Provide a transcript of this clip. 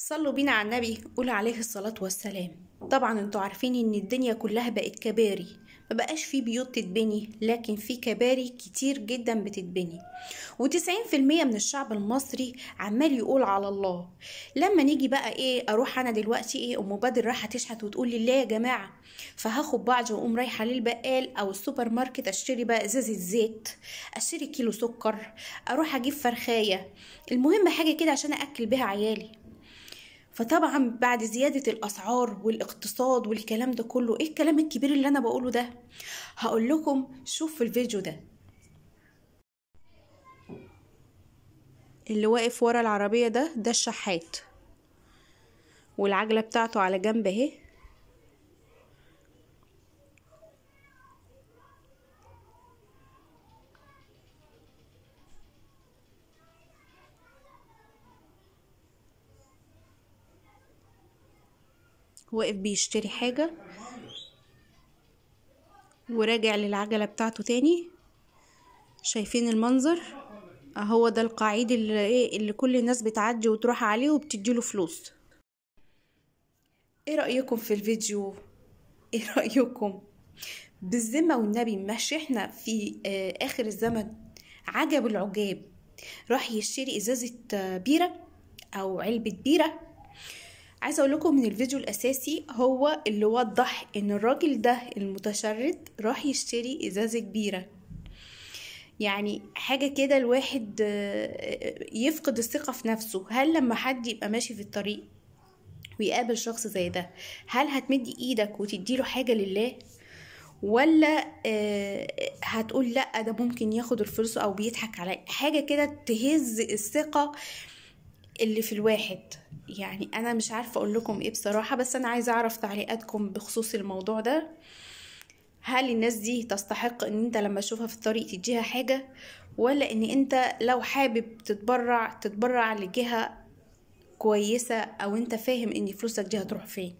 صلوا بينا على النبي، قول عليه الصلاة والسلام. طبعا انتوا عارفين ان الدنيا كلها بقت كباري، ما بقاش في بيوت تتبني، لكن في كباري كتير جدا بتتبني، و90% من الشعب المصري عمال يقول على الله. لما نيجي بقى ايه، اروح انا دلوقتي ايه، ام بدر رايحة تشحت وتقول لي لا يا جماعة، فهاخد بعضي واقوم رايحة للبقال او السوبر ماركت، اشتري بقى ازازة زيت، اشتري كيلو سكر، اروح اجيب فرخايه، المهم حاجة كده عشان اكل بيها عيالي. فطبعا بعد زيادة الأسعار والاقتصاد والكلام ده كله، ايه الكلام الكبير اللي أنا بقوله ده؟ هقول لكم شوف في الفيديو ده. اللي واقف ورا العربية ده الشحات، والعجلة بتاعته على جنب اهي. واقف بيشتري حاجة وراجع للعجلة بتاعته تاني. شايفين المنظر؟ اهو ده القعيد اللي ايه، اللي كل الناس بتعدي وتروح عليه وبتديله فلوس. ايه رأيكم في الفيديو؟ ايه رأيكم؟ بالذمة والنبي، مش احنا في اخر الزمن؟ عجب العجاب، راح يشتري ازازة بيرة او علبة بيرة. عايزه اقول لكم ان الفيديو الاساسي هو اللي وضح ان الراجل ده المتشرد راح يشتري ازازة كبيرة. يعني حاجة كده الواحد يفقد الثقة في نفسه. هل لما حد يبقى ماشي في الطريق ويقابل شخص زي ده، هل هتمد ايدك وتديله حاجة لله، ولا هتقول لا ده ممكن ياخد الفلوس او بيضحك عليا؟ حاجة كده تهز الثقة اللي في الواحد. يعني انا مش عارفه اقول لكم ايه بصراحة، بس انا عايزه اعرف تعليقاتكم بخصوص الموضوع ده. هل الناس دي تستحق ان انت لما تشوفها في الطريق تديها حاجة، ولا ان انت لو حابب تتبرع تتبرع لجهة كويسة، او انت فاهم ان فلوسك دي هتروح فين؟